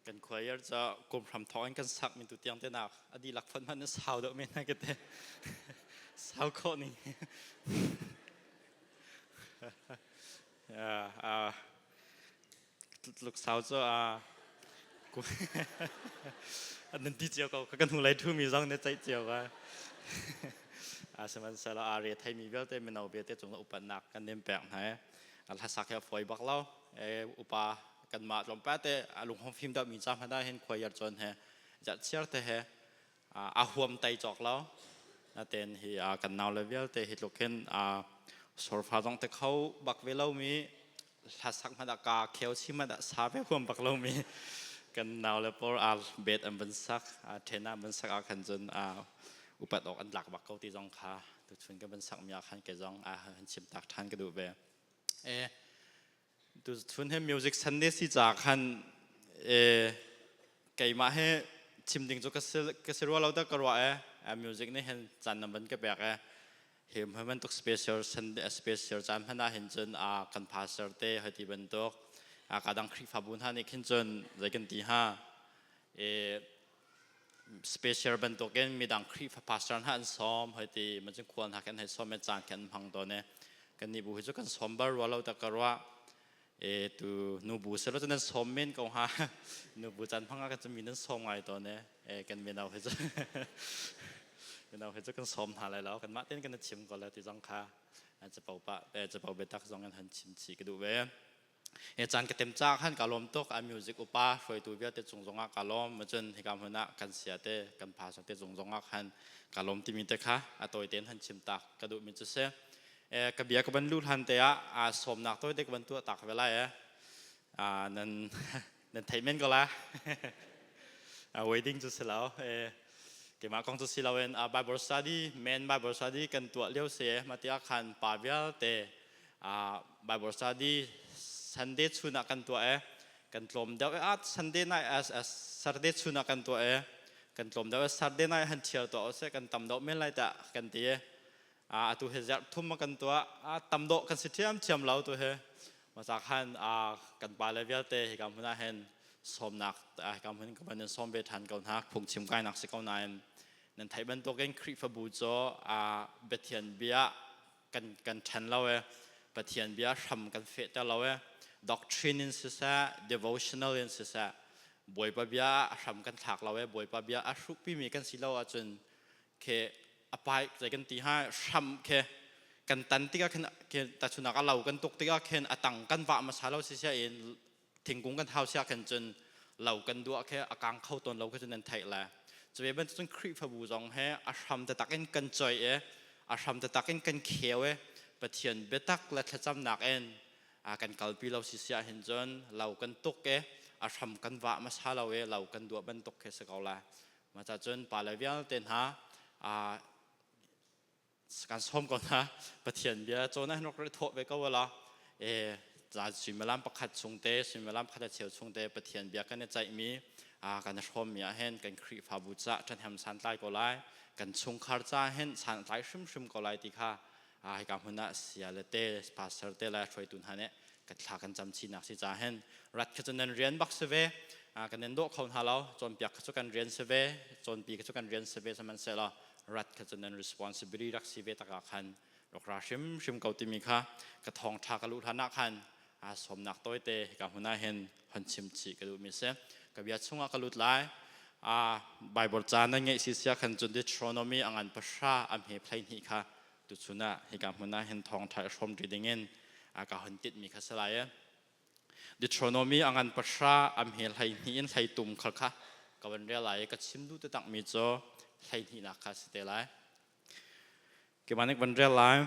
Kan choir ca kum hram thawk in kan sak mi tu tiang te nak a dihlak fonh hmanh na sau deuh men na ka te. Sau khawh ning. Yeah, tluk sau cu a nan ti cio ko kan hnulei ṭhumi zong na ceih cio ka sihmanhsehlaw aa re theimi vialte mino vialte cung upatnak kan nin pek hna i hlasak hi a fawi bak lo. Upa kanmah tlawmpal te a lunghong fim deuhmi ca hmanh ah hin choir cawn he chiar te he a huam tai cawk lo. Natein hi kan nau le vialte hi tluk hin sorfa zong te kho bak ve lomi, hlasak hmanh ah ka kheu chi hmanh ah sa ve huam bak lomi kan nau le por a bet an van sak, then ah van sak ah khan cun upat awk an tlak bak ko ti zong kha tuchun kan van sak mi ah khan ke zong a han chim tak than ka duh ve. E tuchun he music Sunday si ca khan e keimah he chim ding cu ka si rua lo da ka ruah. E music nih hin caan nan van ka pek e hi bantuk special Sunday, special caan hmanh ah hin cun a kan pastor te hoi ti bantuk a ka dang Khrihfabu hna nih khin cun zei kan ti ha e special bantukin midang Khrihfa pastor hna an sawm hoi ti ma cun khual hna kan hei sawm e caan kan hmang tawn e kan nih bu hi cu kan sawm bal rua lo ta ka ruah. E tu nu bu selo cu nan sawm men ko ha, nu bu caan hmang ah kan cu mi nan sawm ngai tawn e. E kan mino hi cu mino hi cu kan sawm hna lai lo, kanmah tein kan i chim ko lai ti zong kha capo pa capo biatak zong in han chim chih ka duh ve. E caan ka tem ca khan ka lawm tuk. A music upa hruaitu vialte cung zongah ka lawm, cun hika hmun ah kan sia te kan pastor te cung zongah khan ka lawm timi te kha a tawi tein han chim tak ka duh mi cu si. E ka bia ka van lu hlan te ah a sawmnak tawi te ka van tuah tak ve lai. E nan nan theih men ko la, wedding cu si lo, e keimah kong cu si loin Bible study, men Bible study kan tuah lio si. Mati ah khan pa vialte Bible study Sunday chun ah kan tuah e kan tlawm deuh e Sunday night as Saturday chun ah kan tuah e kan tlawm deuh e Saturday night han thial tuah ose kan tam deuh men lai ta kan ti e. Atu he zarh thum kan tuah, tam dawh kan si thiam thiam lo tu he. Masa khan kan pa le vialte hika hmun ah hin sawmnak hika hmun ka van in sawm ve than ko hna. Phungchim kainak si ko nain nan theih bantukin Khrihfabu cu Pathian bia kan kan ṭhen lo e, Pathian bia hram kan fehter lo e, doctrine in siseh, devotional in siseh, Bawipa bia a hram kan thlak lo e, Bawipa bia a hruhpimi kan si lo ahcun khe apai zei kan ti ha, hram khe kan tan tikah khin tachunak a lo kan tuk tikah khin a tang kan vah hmasa lo si sia in thingkung kan hau sia khin cun lo kan duah khe a kang kho tawn lo khe cun nan theih le. Cuve bantuk cun Khrihfabu zong he a hram taktak in kan choi e, a hram taktak in kan kheu e, Pathian biatak le thlacamnak in a kan kalpi lo si sia hin cun lo kan tuk e, a hram kan vah hmasa lo e, lo kan duah bantuk khe si ko la. Mah cun pa le vialte hna kan sawm ko hna, Pathian bia cawn ah hin rak thawh ve ko la. E za suimilam pakhat chung te, suimilam pakhat a cheu chung te Pathian bia kan i ceihmi kan i hrawmmi ah hin kan Khrihfabu ca ṭhahnem santlai ko lai, kan chungkhar ca hin santlai hrimhrim ko lai ti kha hika hmun ah sia le te pastor te le hruaitu hna nih kan thla kan cam chinak si ca hin rat kha cu nan rian bak si ve. Kan in dawh kho hna lo, cawnpiak kha cu kan rian si ve, cawnpi kha cu kan rian si ve, sihmanhsehlaw rat kha cu nan responsibility rak si ve takah khan rak ra hrimhrim ko timi kha ka thawngṭha ka luh hlan ah khan sawmnak tawite hika hmun ah hin hon chim chih ka duhmi si. Ka bia chungah ka lut lai. Bible ca nan ngeih si sia khan cun Deuteronomy a ngan 9 a hme 12 kha tuchun ah hika hmun ah hin thawngṭha i hrawm ṭi dingin a ka hon titmi kha si lai e. Deuteronomy a ngan 9 a hme 12 in 13 khal kha ka van rel lai i ka chim duh takmi cu 12nak kha si te lai. Keimah nih van rel lai.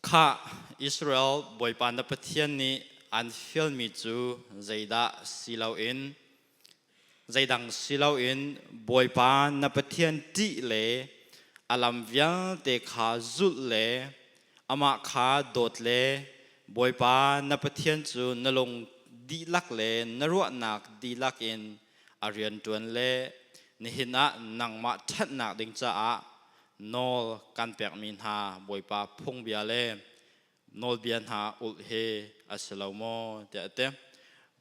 Khah, Israel, Bawipa na Pathian nih an fialmi cu zeidah si loin zeidang si loin Bawipa na Pathian ṭih le a lam vialte kha zulh le amah kha dawt le Bawipa na Pathian cu na lung dihlak le na ruahnak dihlak in a rian ṭuan le nihin ah nangmah ṭhatnak ding caah nawl kan pekmi hna Bawipa phungbia le nawlbia hna ulh hi a si lo maw tiah a ti.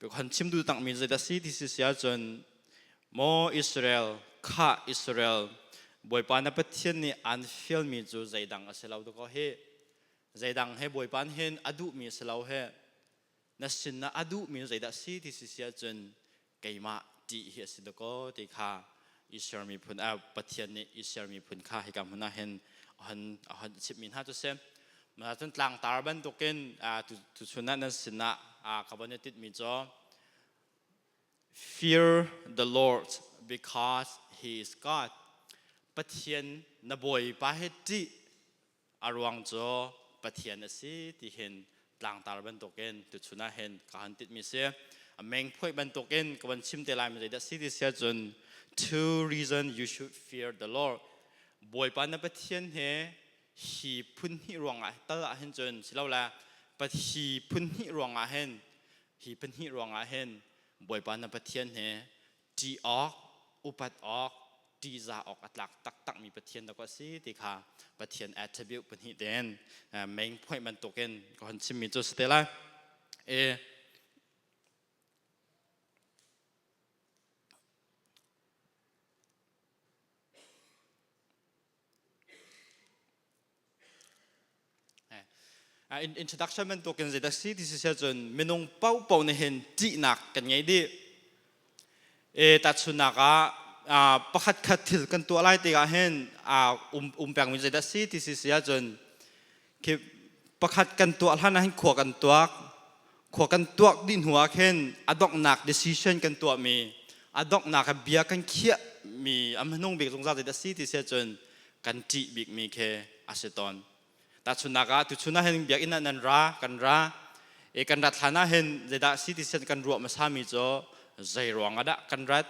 Kan chim duh takmi zeidah si ti si ahcun Maw Israel, khah Israel, Bawipa na Pathian nih aan fialmi cu zeidang a si lo dakaw hi. Zeidang he Bawipa hin a duhmi a si lo he. Na sin ah a duhmi zeidah si ti si ahcun keimah ṭih hi a si dakaw ti kha Israel miphun Pathian nih Israel miphun kha hika hmun ah hin a hon chimhmi hna cu si. Cun tlangtar bantukin tuchun ah nan sinah ka von i titmi cu Fear the Lord because he is God. Pathian na Bawipa hi ṭih a ruang cu Pathian a si ti hin tlangtar bantukin tuchun ah hin ka han titmi si. A meng phuai bantukin ka van chim te lai mi zeidah si ti si ahcun two reason you should fear the Lord. Bawipa na Pathian he hi phun hnih ruangah tal ah hin cun silole hi phun hnih ruangah hin hi pahnih ruangah hin Bawipa na Pathian he ṭih awk, upat awk, ṭihzah awk a tlak taktakmi Pathian dah a si ti kha Pathian attribute pahnih tein main point bantukin ka hon chimmi cu si te lai. E, Introduction bantukin zeidah si ti si cun minung paohpaoh nih hin ṭihnak kan ngei dih. E tahchunhnak ah pakhat khat thil kan tuah lai tikah hin um pengmi zeidah si ti si ahcun khi pakhat kan tuah hlan ah hin khua kan tuak. Khua kan tuak dih hnu ah khin a donghnak decision kan tuahmi, a donghnak ah bia kan khiahmi a hmanung bik zungzal zeidah si ti si ahcun kan ṭih bikmi khi a si tawn. Tahchunhnak ah tuchun ah hin biakinn ah nan ra, kan ra. I kan rat hlan ah hin zeidah si ti si kan ruah hmasami cu zei ruang ah dah kan rat?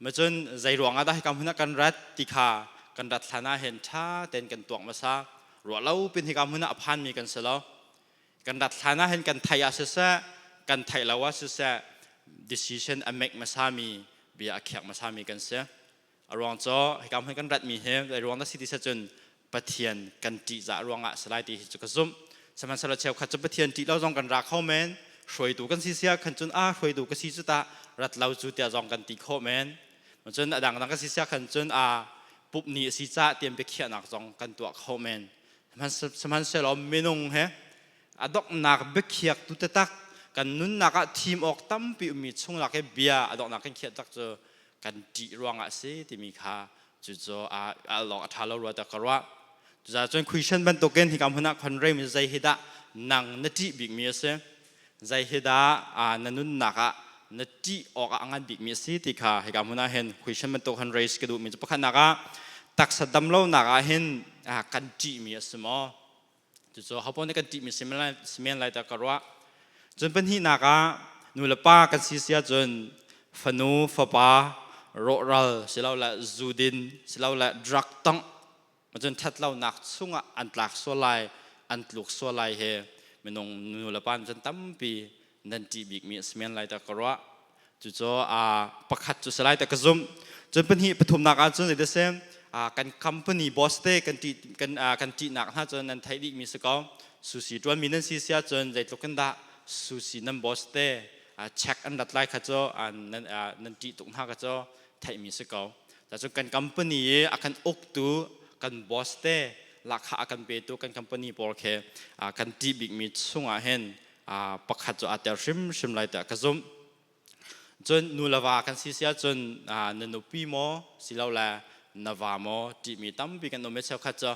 Macun zei ruang ah dah hika hmun ah kan rat ti kha kan rat hlan ah hin ṭha tein kan tuak hmasa. Ruah lo pin hika hmun ah a phanmi kan si lo. Kan rat hlan ah hin kan theih ah siseh, kan theih lo ah siseh, decision a make hmasami, bia a khiak hmasami kan si. A ruang cu hika hmun kan ratmi hi zei ruang dah si ti cun Pathian kan ṭihzah ruangah a si lai ti hi cu ka zumh. Sihmanhsehlaw cheukhat cu Pathian ṭih lo zong kan ra kho men. Hruaitu kan si sia khan cun a hruaitu ka si cu tah rat lo cu tiah zong kan ti khawh men. Cun a dangdang ka si sia khan cun a pupni a si cah tian biakhiahnak zong kan tuah kho men. Sihmanhsehlaw minung he a donghnak biakhiak tu taktak kan nunnak ah thim awk tampi ummi chunglak i bia a donghnak kan khiah tak cu kan ṭih ruangah a si timi kha cucu a lawng a ṭha lo rua tiah ka ruah. Cucaah cun Christian bantukin hika hmun ah khon mi zei hi dah nang na ṭih bikmi a si? Zei hi dah na nunnak ah na ṭih awk ah a ngan bikmi a si ti kha hika hmun ah hin Christian bantuk han raise ka duhmi cu pakhatnak ah taksa damlonak ah hin kan ṭihmi a si maw? Cucu hopaoh nih kan ṭihmi simen lai tiah ka ruah. Cun pahnihnak ah nulepa kan si si ahcun fanu, fapa, rawhral silole zudin silole drug tongh cun ṭhatlonak chungah an tlak sual lai, an tluk sual lai he minung nulepa nih cun tampi nan ṭih bikmi a si men lai tiah ka ruah. Cucu pakhat cu si lai tiah ka zumh. Cun pahnih pathumnak ahcun zei si kan company boss te kan ṭih kan kan ṭihnak hna cun nan theih dihmi si ko. Sushi ṭuanmi nan si si ahcun zeitluk in dah sushi nan boss te check an rat lai kha cu nan nan ṭih tuk hna kha cu theihmi si ko. Cun kan company i a kan uktu kan boss te lahkhah a kan petu kan company pawl khi kan ṭih bikmi chungah hin pakhat cu aa tel hrimhrim lai tiah ka zumh. Cun nu le va kan si si ahcun na nupi maw silole na va maw ṭihmi tampi kan um i cheukhat cu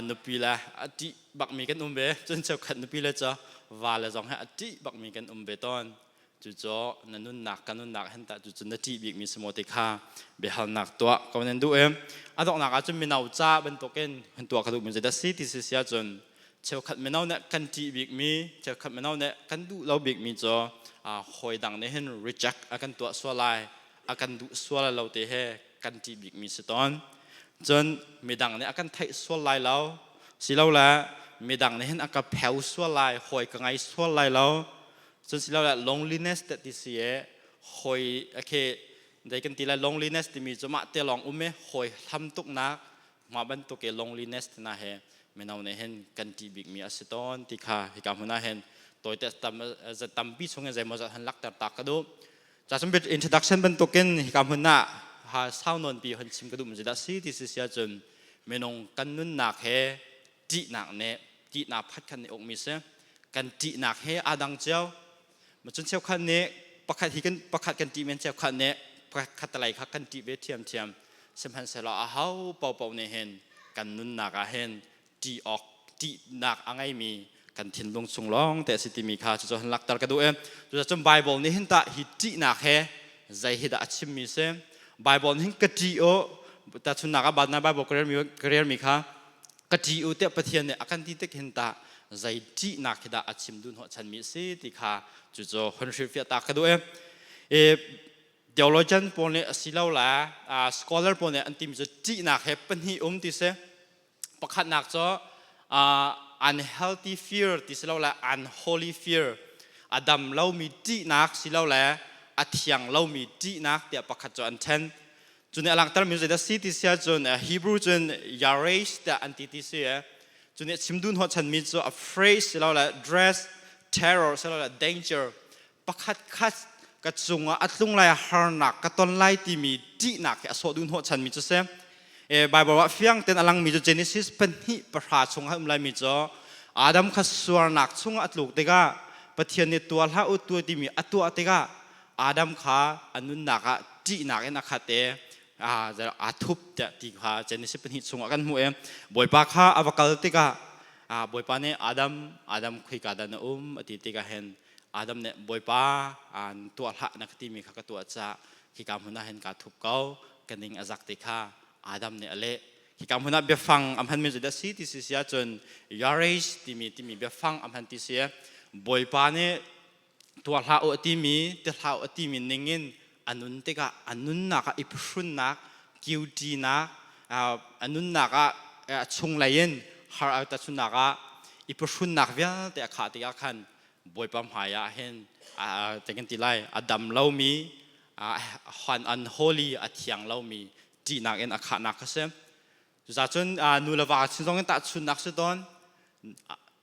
nupi le a ṭih bakmi kan um ve. Cun cheukhat nupi le cu va le zong he a ṭih bakmi kan um ve tawn. Cucu na nunnak ka nunnak hin tah cucu na ṭih bikmi si maw ti kha biahalnak tuah ko nan duh i a donghnak ahcun mino ca bantukin hun tuah ka duhmi zeidah si ti si si ahcun cheukhat mino nih kan ṭih bikmi cheukhat mino nih kan duh lo bikmi cu hawi dang nih hin reject a kan tuah sual lai a kan duh sual lo ti he kan ṭih bikmi si tawn. Cun midang nih a kan theih sual lai lo silole midang nih hin a ka pheu sual lai hawi ka ngai sual lai lo. Cun silole loneliness te ti si e hawi okay dei kan ti lai loneliness timi cu mah te lawng um e hawi hlam tuknak mah bantuk i loneliness tina he mino nih hin kan ṭih bikmi a si tawn ti kha hika hmun ah hin Tawite tam tampi chung in zeimawzat han lakter ta ka duh. Ca cun introduction bantukin hika hmun ah ha sau nawn pi hon chim ka duh mi dah si ti si sia cun minung kan nunnak he ṭihnak nih ṭihnak phat khan nih ukmi si. Kan ṭihnak he aa dang cio. Cun cheukhat nih pakhat hi kan pakhat kan ṭih men, cheukhat nih pakhat talai kha kan ṭih ve ṭhiamṭhiam. Sihmanhsehlaw a ho paohpaoh nih hin kan nunnak ah hin ṭih awk ṭihnak a ngeimi kan thinlung chung lawng te a si timi kha cucu han lakter ka duh i cucun Bible nih hin tah hi ṭihnak he zei hi dah a chimmi si? Bible nih hin ka ṭih u, tahchunhnak ah Bible ka relmi kha ka ṭih u tiah Pathian nih a kan ti tik hin tah zei ṭihnak khi dah a chim duh hnawhchanmi a si ti kha cucu hun hrilhfiah ta ka duh i theologian pawl nih asilole scholar pawl nih an timi cu ṭihnak he pahnih um ti si. Pakhatnak cu unhealthy fear ti silole unholy fear, a dam lomi ṭihnak silole a thiang lomi ṭihnak tiah pakhat cu an ṭhen. Cu nih a langhtermi cu zeidah si ti si ahcun Hebrew cun yaresh tiah an ti ti si. Cu nih chim duh hnawhchanmi cu afraid silole dress, terror silole danger, pakhat khat ka cungah a tlung lai, harnak ka ton lai timi ṭihnak hi a sawh duh hnawhchanmi cu si. Bible ah fiang tein a langmi cu Genesis 2:10 chungah um laimi cu Adam kha sualnak chungah a tluk tikah Pathian nih tuah hlah u tu timi a tuah tikah Adam kha a nunnak ah ṭihnak in a khat i aa thup tiah ti kha Genesis 2 chungah kan hmuh i Bawipa kha a va kal tikah Bawipa nih Adam, Adam, khoika dah na um a ti tikah hin Adam nih Bawipa, an tuah hlah na ka timi kha ka tuah caah khika hmun ah hin kaa thup ko, ka ning a zak ti kha Adam nih a leh. Hika hmun ah biafang a hmanmi cu dah si ti si si ahcun yaresh timi biafang a hman ti si. Bawipa nih tuah hlah u a timi, ti hlah u a timi ningin a nun tikah a nunnak ah i phuhrunnak, kiutinak, a nunnak ah a chunglei in har a tahchunnak ah i phuhrunnak vialte a khah tikah khan Bawipa hmai ah hin kan ti lai, a dam lomi, unholy, a thiang lomi ṭihnak in a khahnak kha si. Cucaah nu le va sin zong in tahchunnak si tawn.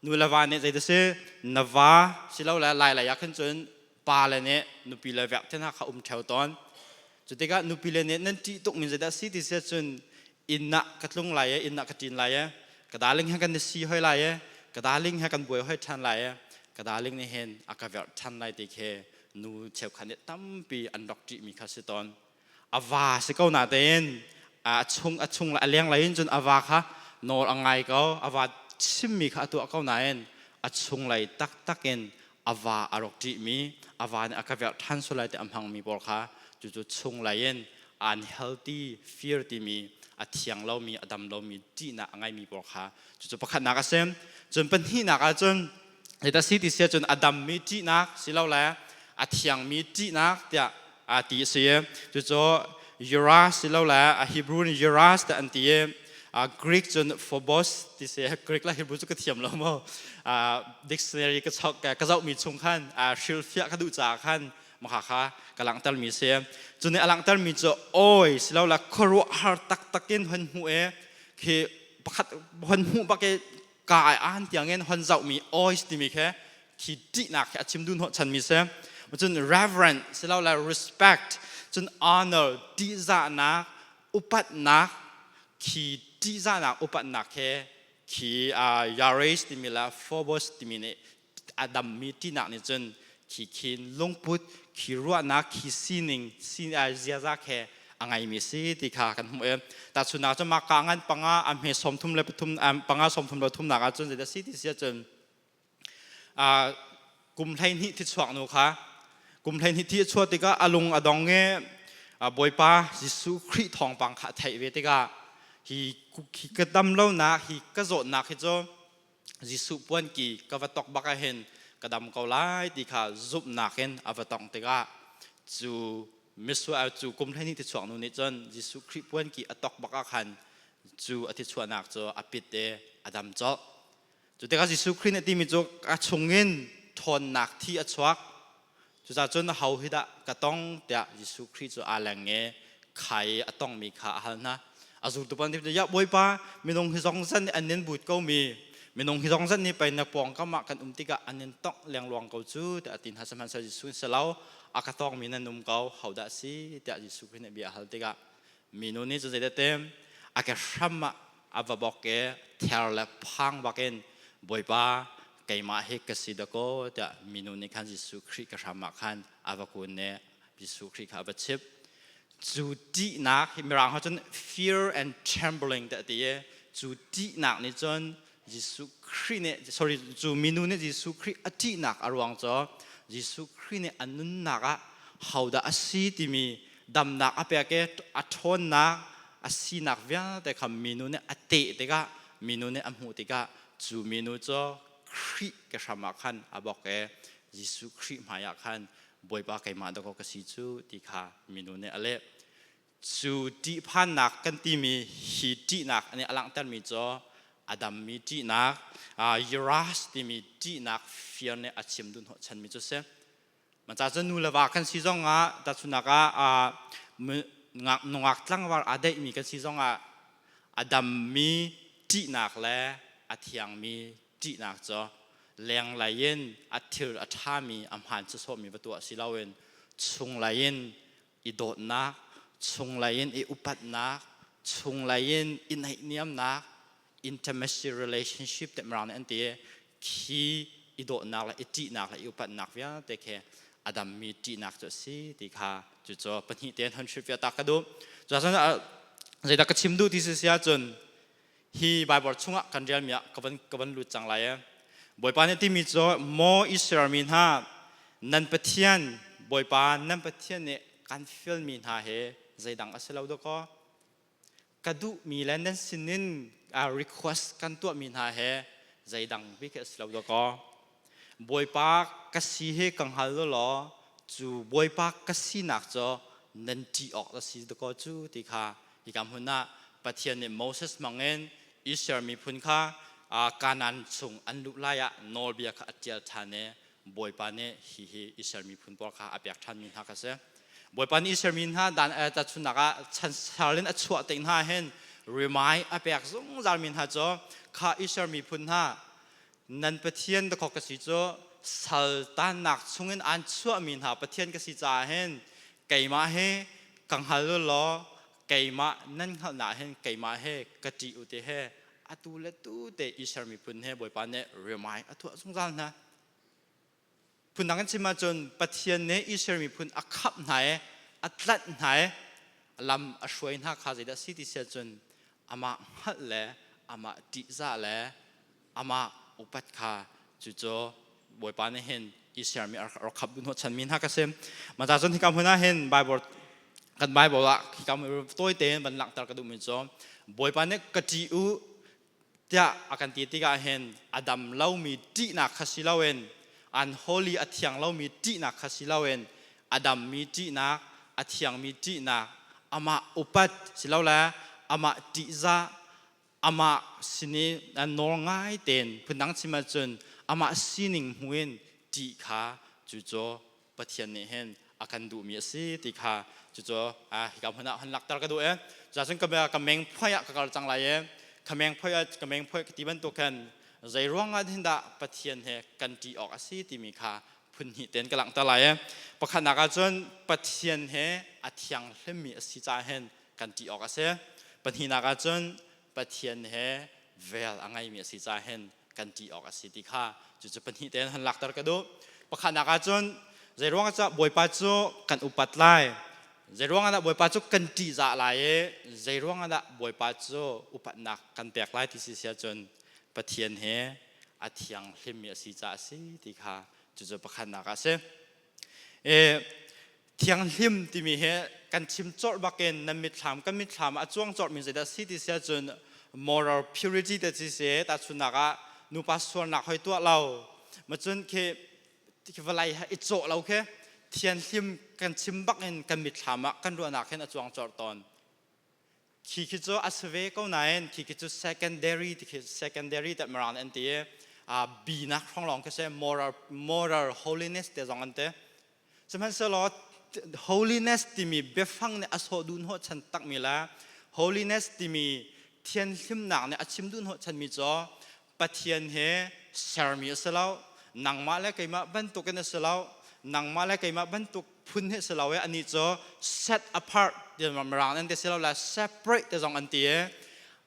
Nu le va nih zeidah si na va silole lai lei ah khan cun pa le nih nupi le vek te hna kha um ṭheo tawn. Cu tikah nupi le nih nan ṭih tuk min zeidah si ti si ahcun inn ah ka tlung lai i inn ah ka ṭin lai i ka darling he kan i si hoi lai i ka darling he kan buai hoi ṭhan lai i ka darling nih hin a ka verh ṭhan lai ti khi nu cheukhat nih tampi an rak ṭihmi kha si tawn. A va si ko natein a chung a chung a leng lei in cun a va kha nawl a ngai ko, a va chimmi kha a tuah ko nain a chunglei taktak in a va a rak ṭihmi, a va nih a ka verh ṭhan sual lai ti a hmangmi pawl kha cucu chunglei in unhealthy fear timi, a thiang lomi, a dam lomi ṭihnak a ngeimi pawl kha cucu pakhatnak a si. Cun pahnihnak ah cun zeidah si ti si ahcun a dammi ṭihnak silole a thiangmi ṭihnak tiah a ti a si. Cucu Uras silole a Hebrew in Uras tiah an ti i Greek cun phobos ti si. Greek le Hebrew cu ka thiam lo maw, dictionary ka chok ka zohmi chung khan hrilhfiah ka duh caah khan maka kha ka langhtermi si. Cu nih a langhtermi cu oi silole khuaruahhar taktak in hon hmuh i khi pakhat hon hmuh bak i ka ai an tiangin hon zohmi ois timi khi khi ṭihnak khi a chim duh hnawhchanmi si. Cun reverent silole respect, cun honor, ṭihzahnak, upatnak, khi ṭihzahnak upatnak he khi yares timi le phobos timi nih a dammi ṭihnak nih cun khi khin lungput, khi ruahnak, khi sining, ziaza he a ngeimi si ti kha kan hmuh i tahchunhnak cu mah ka ngan panga a hme 33, panga 33 nak ah cun zeidah si ti si ahcun kum 12 thi chuak nu kha kum 12 thi a chuah tikah a lung a dong i Bawipa Jesuh Khrih thawngpang kha a theih ve tikah hi ka dam lonak, hi ka zawtnak hi cu Jesuh puanki ka va tok bak ah hin ka dam ko lai ti kha zumhnak in a va tong tikah cu misual cu kum 12 thi chuak nu nih cun Jesuh Khrih puanki a tok bak ah khan cu a thichuahnak cu a pit i a dam colh. Cu tikah Jesuh Khrih nih a timi cu a chungin ṭhawnnak thi a chuak. Cucaah cun ho hi dah ka tong tiah Jesuh Khrih cu aa leng i khai i a tongmi kha a hal hna. A zultu pawl nih, "Ya Bawipa, minung hi zong zan nih an nin but komi, Minung hi zong zat nih pei na pawngkam ah kan um tikah an in tongh lengluang ko cu tiah a ti hna. Sihmanhsehlaw Jesuh nih si lo, a ka tawngmi nan um ko, hodah a si tiah Jesuh Khrih nih bia a hal tikah minu nih cu zeidah tem a ke hram ah a va bok i ther le phang bakin, Bawipa, keimah hi ka si dakaw tiah minu nih khan Jesuh Khrih ka hram ah khan a va kun i Jesuh Khrih kha a va chip. Cu ṭihnak hi Mirang ah cun fear and trembling tiah a ti i cu ṭihnak nih cun Jesuh Khrih nih, sorry, cu minu nih Jesuh Khrih a ṭihnak a ruang cu Jesuh Khrih nih a nunnak ah hodah a si timi damnak a pek i a ṭhawnnak a sinak vialte kha minu nih a teh tikah, minu nih a hmuh tikah cu minu cu Khrih ke hram ah khan a bok i Jesuh Khrih hmai ah khan, Bawipa, keimah dakaw ka si cu ti kha minu nih a leh. Cu ṭihphannak kan timi hi ṭihnak nih a langhtermi cu a dammi ṭihnak, Euras timi ṭihnak fear nih a chim duh hnawhchanmi cu si. Maca cu nu le va kan si zongah, tahchunhnak ah nungak tlangval aa daihmi kan si zongah a dammi ṭihnak le a thiangmi ṭihnak cu lenglei in a thil a ṭhami a hmaan sawsawhmi va tuah si loin chunglei in i dawtnak, chunglei in i upatnak, chunglei in i naihniamnak, intimacy relationship te mirang nih an ti, khi i dawtnak le i ṭihnak le i upatnak vialte khi a dammi ṭihnak cu a si ti kha cucu pahnih tein hon hrilhfiah ta ka duh. Cucaah zeidah ka chim duh ti si ahcun hi Bible chungah kan relmi ah ka van lut cang lai. Bawipa nih timi cu, maw Israel mi hna, nan Pathian Bawipa nan Pathian nih kan fialmi hna he zeidang a si lo dakaw, ka duhmi le nan sinin request kan tuahmi hna he zeidang bik a si lo dakaw, Bawipa ka si hi ka hngal law cu Bawipa ka sinak cu nan ṭih awk a si dakaw cu ti kha hika hmun ah Pathian nih Moses hmangin Israel miphun kha Kanaan chung an luh lai ah nawlbia kha a ṭial ṭhan i Bawipa nih hihi Israel miphun pawl kha a pek ṭhanmi hna kha si. Bawipa nih Israel mi hna dan tahchunhnak ah chansar in a chuah tik hna hin rimai a pek zungzal mi hna cu kha Israel miphun hna nan Pathian dakaw ka si cu, sal tannak chungin aan chuahmi hna Pathian ka si caah hin keimah hi ka hngal u law keimah nan hngalhnak hin keimah he ka ṭih u ti he atu le tu te Israel miphun he Bawipa nih rimai a tuah zungzal hna. Phundang in chim ahcun Pathian nih Israel miphun a khamh hna i a tlanh hna i lam a hruai hna kha zeidah si ti si ahcun amah hngalh le amah ṭihzah le amah upat kha cucu Bawipa nih hin Israel mi a rak khamh duh hnawhchanmi hna ka si. Mah cun hika hmun ah hin Bible kan Bible ah hika tawi tein van langhter ka duhmi cu Bawipa nih ka ṭih u tiah a kan ti tikah hin a dam lomi ṭihnak kha si loin, unholy a thiang lomi ṭihnak kha si loin, a dammi ṭihnak, a thiangmi ṭihnak, amah upat silole amah ṭihzah, amah sin i nawl ngai tein, phundang chim ahcun amah sining hmu in ṭih kha cucu Pathian nih hin a kan duhmi a si ti kha cucu hika hmun ah hon lakter ka duh i cucun ka meng phoi ah ka kal cang lai i ka meng phoi ah ka meng phoi ka ti bantuk khan zei ruangah hin dah Pathian he kan ṭih awk a si timi kha phun hnih tein ka langhter lai i pakhatnak ah cun Pathian he a thianghlimmi a si caah hin kan ṭih awk a si. Pahnihnak ah cun Pathian he vel a ngeimi a si caah hin kan ṭih awk a si ti kha cucu pahnih tein han lakter ka duh. Pakhatnak ah cun zeiruang ah Bawipa cu kan upat lai, zeiruang ah dah Bawipa cu kan ṭihzah lai i zeiruang ah dah Bawipa cu upatnak kan pek lai ti si si ahcun Pathian he a thianghlimmi a si caah a si ti kha cucu pakhatnak ah a si. Thianghlim timi hi kan chim cawlh bakin nan mitthlam kan mitthlam ah a cuang cawlhmi zeidah si ti si ahcun moral purity te ci si. Tahchunhnak ah nupa sualnak hoi tuah lo macun khi vawlei ha i cawh lo khi thianghlim kan chim bakin kan mitthlam ah kan ruahnak hin a cuang cawlh tawn. Khi khi cu a si ve ko nain khi khi cu secondary ti khi secondary te mirang an ti i bi nak hrawng lawng khi si, moral holiness te zong an ti. Sihmanhsehlaw holiness timi biafang nih a sawh duh hnawhchan takmi le holiness timi thianhlimnak nih a chim duh hnawhchanmi cu Pathian he sermi a si lo. Nangmah le keimah bantukin a si lo. Nangmah le keimah bantuk phun hi si lo i anih cu set apart ti mirang an ti si lo le separate te zong an ti i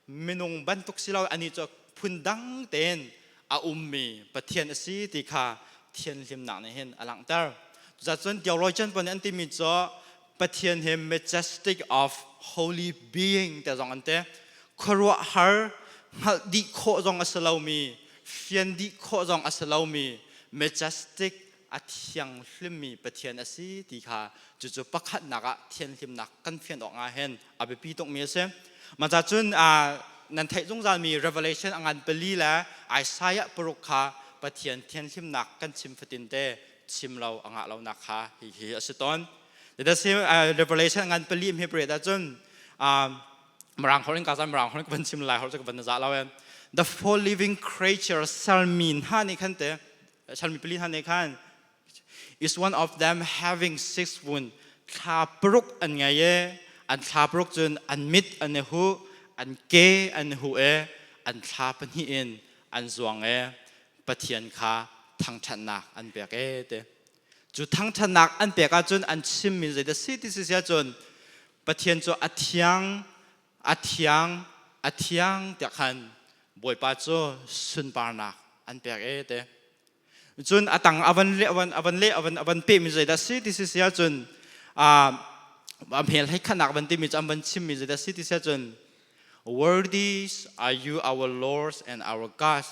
minung bantuk si lo anih cu phun dang tein a ummi Pathian a si ti kha thianhlimnak nih hin a langhter. Cucun theologian pawl nih an timi cu Pathian hi majestic of holy being te zong an ti. Khuaruahhar hngalh dih khawh zong a si lomi, fian dih khawh zong a si lomi majestic a thianghlimmi Pathian a si ti kha cucu pakhatnak ah thianhlimnak kan fian awk ah hin a biapi tukmi a si. Mah cun nan theih zungzalmi Revelation a ngan pali le Isaiah paruk kha Pathian thianhlimnak kan chim fatin te chim lo a ngah lonak kha hihi a si tawn. Revelation ngan pali mi pariat ahcun Mirang holh in ka zan Mirang holh in ka van chim lai holh cu ka van za lo The four living creatures sermi hna nih khan te sermi pali hna nih khan is one of them having six wound thla paruk an ngei e an thla paruk cun an mit an i huh an ke an i huh e an thla pahnih in an zuang e Pathian kha thangṭhatnak an pek e te cu thangṭhatnak an pek ahcun an chimmi zeidah si ti si ahcun Pathian cu a thiang a thiang a thiang tiah khan Bawipa cu sunparnak an pek e te cun a tang a van le a van le a van pehmi zeidah si ti si si ahcun a hmel hei khanak van timi cu an van chimmi zeidah si ti si ahcun worthy are you our Lord and our God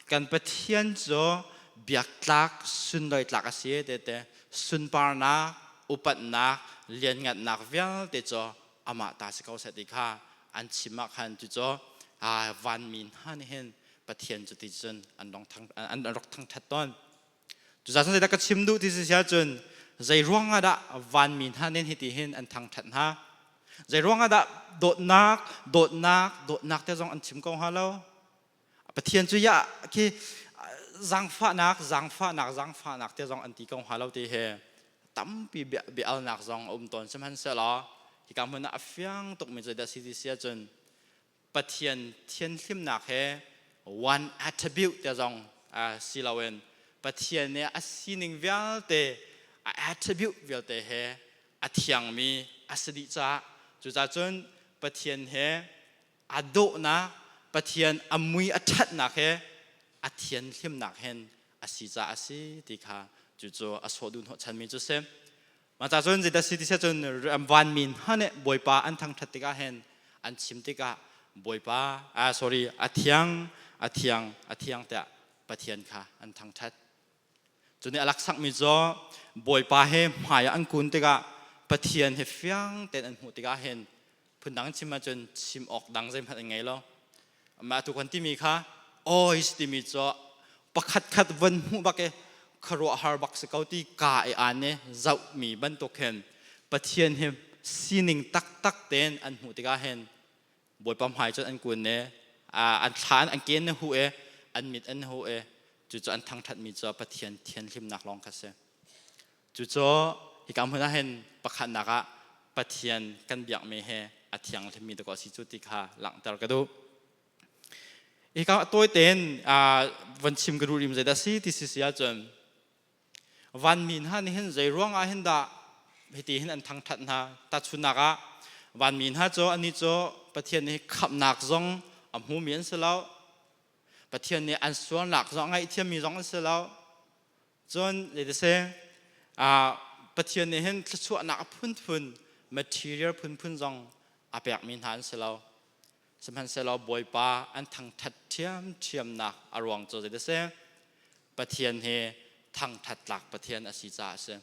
kan Pathian cu biaktlak sunlawi tlak a si te te sunparnak upatnak lianngannak vialte cu amah ta si ko seh ti kha an chim ah khan cucu vanmi hna nih hin Pathian cu ti cun an an rak thangṭhat tawn. Cucaah cun zeidah ka chim duh ti si ahcun zei ruang ah dah vanmi hna nih hiti hin an thangṭhat hna? Zei ruang ah dah dawtnak, dawtnak, dawtnak te zong an chim ko hnga lo? Pathian cu ya khi zaangfahnak, zaangfahnak, zaangfahnak te zong an ti ko hnga lo ti he tampi bia-alnak zong a um tawn. Sihmanhsehlaw hika hmun ah a fiang tukmi zeidah si ti si ahcun Pathian thianhlimnak he one attribute te zong si loin Pathian nih a sining vialte a attribute vialte he a thiangmi a si dih caah cucaah cun Pathian he a dawhnak Pathian a mui a ṭhatnak he a thianhlimnak hen a si caah a si ti kha cucu a sawh duh hnawhchanmi cu si. Mah ca cun zeidah si ti seh cun vanmi hna nih Bawipa an thangṭhat tikah hin an chim tikah Bawipa ah sorry a thiang a thiang a thiang tiah Pathian kha an thangṭhat. Cu nih a laksakmi cu Bawipa he hmai ah an kun tikah Pathian he fiang tein an hmuh tikah hin phundang chim ahcun chim awk dang zeihmanh an ngei lo. Mah tu kan timi kha ois timi cu pakhat khat von hmuh bak i khuaruahhar bak si ko ti ka i aan i zohmi bantuk hin Pathian hi sining taktak tein an hmuh tikah hin Bawipa hmai cun an kun i an thla an ken na hu i an mit an hu i cucu an thangṭhatmi cu Pathian thianhlimnak lawng kha si. Cucu hika hmun ah hin pakhatnak ah Pathian kan biakmi he a thianghlimmi dawh a si cu ti kha langhter ka duh. Hika tawi tein von chim ka duh rim zeidah si ti si si ahcun vanmi hna nih hin zei ruang ah hin dah hiti hin an thangṭhat hna tahchunhnak ah vanmi hna cu anih cu Pathian nih khamhnak zong a hmumi an si lo Pathian nih an sualnak zong a ngaihthiammi zong an si lo Cun zeitiseh Pathian nih hin thluachuahnak a phunphun material phunphun zong a pekmi hna an si lo. Sihmanhsehlaw Bawipa an thangṭhat ṭhiamṭhiamnak a ruang cu zeitiseh Pathian hi thangṭhat tlak Pathian a si caah a si.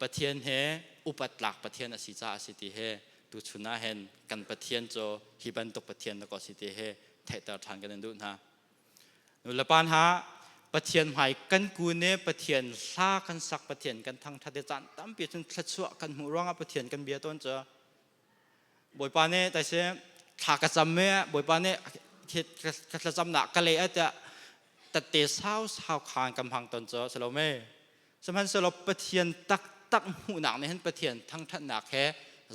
Pathian he upat tlak Pathian a si caah a si ti he tuchun ah hin kan Pathian cu hi bantuk Pathian dakaw si ti he theihter ṭhan kan in duh hna. Nulepa hna, Pathian hmai kan kun i Pathian hla kan sak, Pathian kan thangṭhat i caan tampi cun thluachuah kan hmuh ruangah Pathian kan bia tawn cu. Bawipa nih taise thla ka cam i Bawipa nih ka thlacamnak ka leh tiah tatte sau sau khan kan hmang tawn cu si lo me. Sihmanhsehlaw Pathian taktak hmuhnak nih hin Pathian thangṭhatnak he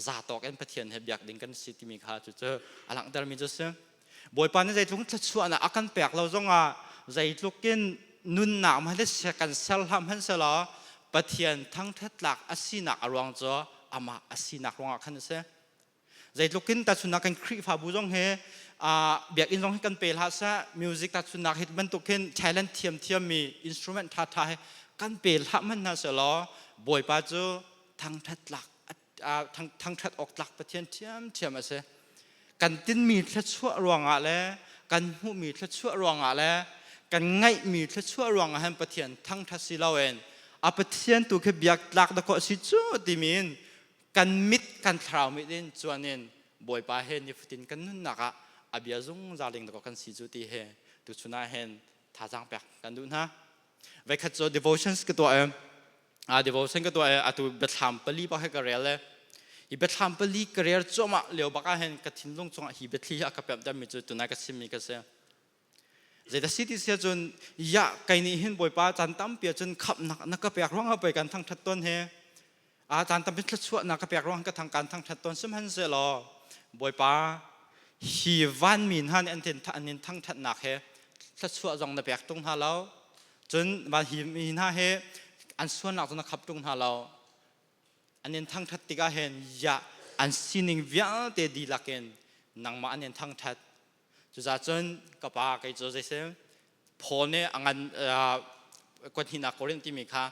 zatawk in Pathian he biak ding kan si timi kha cucu a langhtermi cu si. Bawipa nih zeitluk thluachuahnak a kan pek lo zongah Zeitluk in nunnak hmanh kan ser hlah hmanh selaw Pathian thangṭhat tlak a sinak a ruang cu amah a sinak ruangah khan a si. Zeitluk in tahchunnak kan Khrihfabu zong hi biakinn zong hi kan pe hlah seh, music tahchunnak hi bantuk hin talent thiamthiam mi instrument ṭhaṭha hi kan pe hlah hmanh hna selaw Bawipa cu thangṭhat tlak thangṭhat awk tlak Pathian ṭhiamṭhiam a si. Kan tinmi thluachuah ruangah le kan hmuhmi thluachuah ruangah le kan ngaihmi thluachuah ruangah hin Pathian thangṭhat si loin a Pathian tu khi biak tlak dakaw a si cu timi in kan mit kan thlarau mit in cuan in Bawipa he nifatin kan nunnak ah a bia zungzal ding dakaw kan si cu ti he tuchun ah hin thazaang pek kan duh hna. Voikhat cu devotions ka tuah i devotion ka tuah i atu biathlam pali bak he ka rel i hi biathlam pali ka rel cuahmah lio bak ah hin ka thinlung chungah hi biathli hi a ka pemh mi cu tunai ka chimmi ka si. Zeidah si ti si ahcun ya kei nih hin Bawipa caan tampi ahcun khamhnak na ka pek ruangah pei kan thangṭhat tawn hi a caan tampi thluachuahnak ka pek ruangah ka thang kan thangṭhat tawn sihmanhsehlaw Bawipa hi vanmi hna nih an tin an in thangṭhatnak he thluachuah zong na pek tung hna lo, cun van hi mi hna he an sualnak zong na khap tung hna lo. An in thangṭhat tikah hin ya an sining vialte dihlak in nangmah an in thangṭhat. Cucaah cun ka pa, kei cu zeisel Paul nih a ngan kuat hnihnak Korin timi kha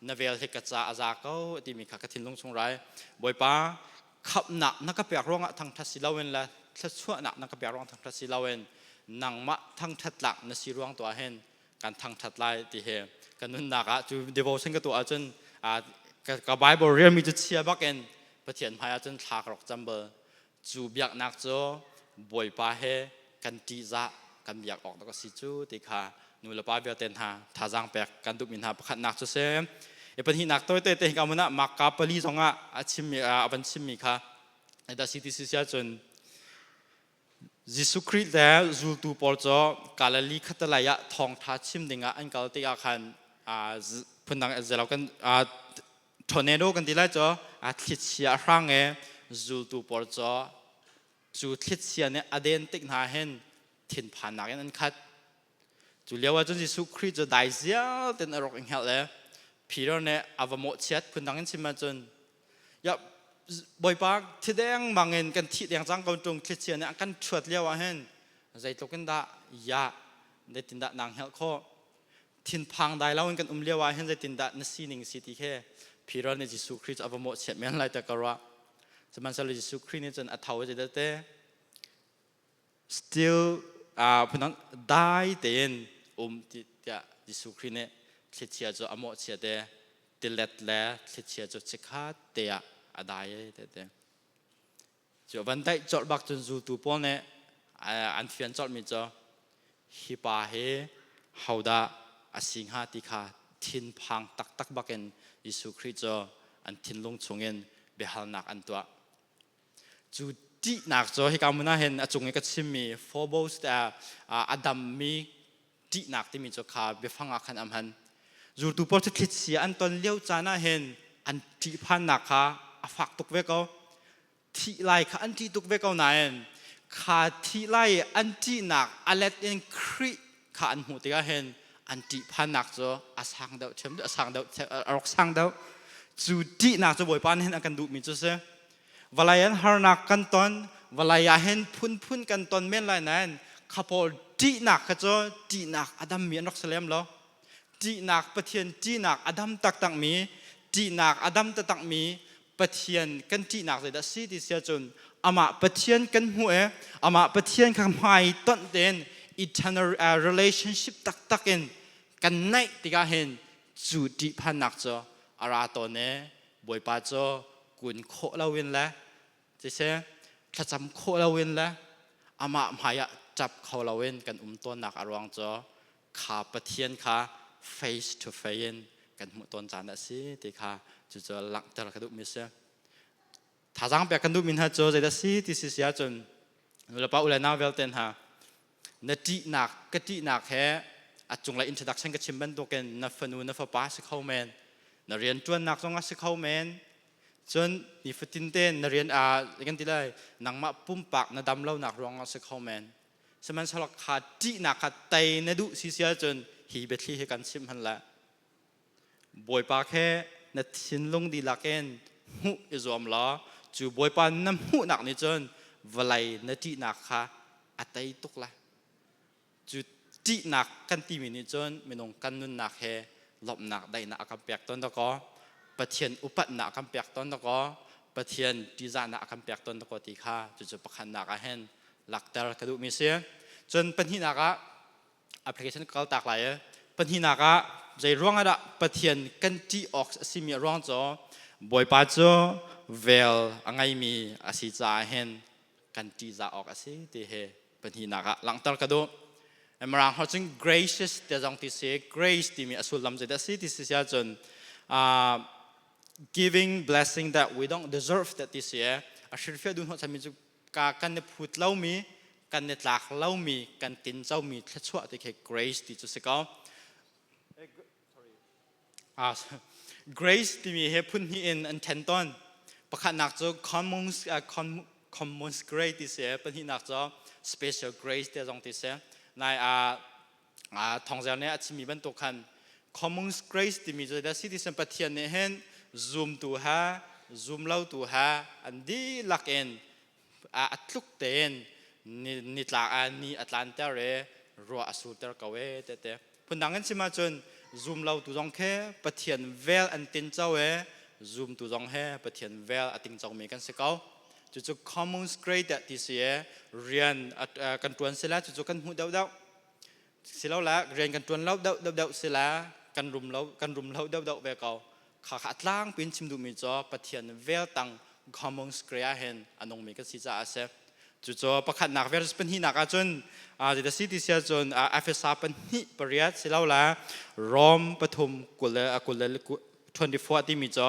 na vel hi ka ca a za ko timi kha ka thinlung chung rai. Bawipa, khamhnak na ka pek ruangah thangṭhat si loin le thluachuahnak na ka pek ruang thangṭhat si loin nangmah thangṭhat tlak na si ruang tuah hin kan thangṭhat lai ti hi ka nunnak ah cu devotion ka tuah ahcun ka Bible relmi cu chia bakin Pathian hmai ahcun thla ka rak cam bal. Cu biaknak cu Bawipa he kan ṭihzah kan biak awk dak a si cu ti kha nu le pa vialte hna thazaang pek kan duhmi hna pakhatnak cu si. I pahnihnak tawite te hika hmun ah Marka pali zongah a chimmi a van chimmi kha da CTC sia cun Jesuh Khrih le zultu pawl cu Galilee khatalei ah thawngṭha chim dingah an kal tikah khan phundang zelo kan tornado kan ti lai cu a thlichia a hrang i zultu pawl cu cu thlichia nih a den tik hna hin thinphannak in an khat. Cu lio ah cun Jesuh Khrih cu dai zial tein a rak i hngelh i Peter nih a va mawhchiat. Phundang in chim ahcun, "Ya Bawipa, thi dengmang in kan thih deng cang ko ṭung, thlichia nih a kan ṭhuat lio ah hin zeitluk in dah ya zeitindah naa hngelh khawh? Thinphang dai loin kan um lio ah hin zeitindah na sining si?" ti khi Peter nih Jesuh Khrih cu a va mawhchiat men lai tiah ka ruah. Sihmanhsehlaw Jesuh Khrih nih cun a tho i zeidah te still phundang dai tein um tiah Jesuh Khrih nih thlichia cu a mawhchiat i tilet le thlichia cu chikkhat te ah a dai te te. Cu van daih colh bak cun zultu pawl nih an fian colhmi cu hi pa hi hodah a si hnga ti kha thinphang taktak bakin Jesuh Khrih cu an thinlung chungin biahalnak an tuah. Cu ṭihnak cu hika hmun ah hin a cung i ka chimmi phobos a dammi ṭihnak timi cu kha biafang ah khan a hman. Zultu pawl cu thlichia an ton lio caan ah hin an ṭihphannak kha a fak tuk ve ko. Thih lai kha an ṭih tuk ve ko nain kha thih lai an ṭihnak a let in Khrih kha an hmuh tikah hin an ṭihphannak cu a sang deuh ṭhiam a sang deuh a rak sang deuh. Cu ṭihnak cu Bawipa nih hin a kan duhmi cu si. Vawlei an harnak kan ton, vawlei ah hin phunphun kan ton men lai nain kha pawl ṭihnak kha cu ṭihnak a dammi an rak si lem lo. Ṭihnak, Pathian ṭihnak a dam taktakmi, ṭihnak a dam taktakmi Pathian kan ṭihnak zeidah si ti si ahcun amah Pathian kan hmuh i amah Pathian kha hmai tonh tein eternal relationship taktak in kan naih tikah hin cu ṭihphannak cu a ra tawn i Bawipa cu kun khawh loin le siseh thlacam khawh loin le amah hmaiah ṭap kho loin kan um tawnnak a ruang cu kha Pathian kha face to face in kan hmuh tawn caan a si ti kha cucu langhter ka duhmi a si. Thazaang pek kan duhmi hna cu zeidah si ti si si ahcun nulepa u le nau vialte hna, na ṭihnak ka ṭihnak he a cunglei introduction ka chim bantukin na fanu na fapa si kho men, na rianṭuannak zong ah si kho men, cun nifatin te na rian a kan ti lai, nangmah pumpak na dam lonak ruangah si kho men. Sihmanhsehlaw kha ṭihnak kha tei na duh si si ahcun hi biathli hi kan chimh han le Bawipa khe na thinlung dihlak in hmuh i zuam law cu Bawipa na hmuhnak nih cun vawlei na ṭihnak kha a tei tuk lai. Cu ṭihnak kan timi nih cun minung kan nunnak he lawmhnak daihnak a kan pek tawn dakaw, Pathian upatnak a kan pek tawn dakaw, Pathian ṭihzahnak a kan pek tawn dakaw ti kha cucu pakhatnak ah hin lakter ka duhmi si. Cun pahnihnak ah application ka kaltak lai i pahnihnak ah zei ruang ah dah Pathian kan ṭih awk a simi a ruang cu Bawipa cu vel a ngeimi a si caah hin kan ṭihzah awk a si ti hi pahnihnak ah langhter ka duh. Mirang holh cun gracious te zong ti si. Grace timi a sullam zeidah a si ti si ahcun giving blessing that we don't deserve that ti si. A hrilhfiah duh hnawhchanmi cu ka kan i phut lomi, kan i tlak lomi, kan tincomi thluachuah ti khi grace ti cu si ko. Grace timi hi phun hnih in an ṭhen tawn. Pakhatnak cu common grace ti si, pahnihnak cu special grace te zong ti si. Nai thawngzer nih a chimmi bantuk khan common grace timi cu da si ti sin Pathian nih hin zumtu ha, zumlotu ha an dihlak in a tluk tein nitlak ah ni a tlanter i ruah a surter ko e tete. Phundang in chim ahcun zum lo tu zong khi Pathian vel an tin co e, zum tu zong he Pathian vel a ting comi kan si ko. Cucu common grace ti si e, rian kan tuan sila cucu kan hmuh deuhdeuh silole rian kan ṭuan lo deuh deuh deuh sila kan rum lo, kan rum lo deuh deuh ve ko. Kha kha a tlangpi in chim duhmi cu Pathian vel tang common square ah hin a nungmi kan si caah a si. Cucu pakhatnak verse pahnihnak ahcun zeidah si ti si ahcun Efesa 2:8 silole Rom 3:20-24 timi cu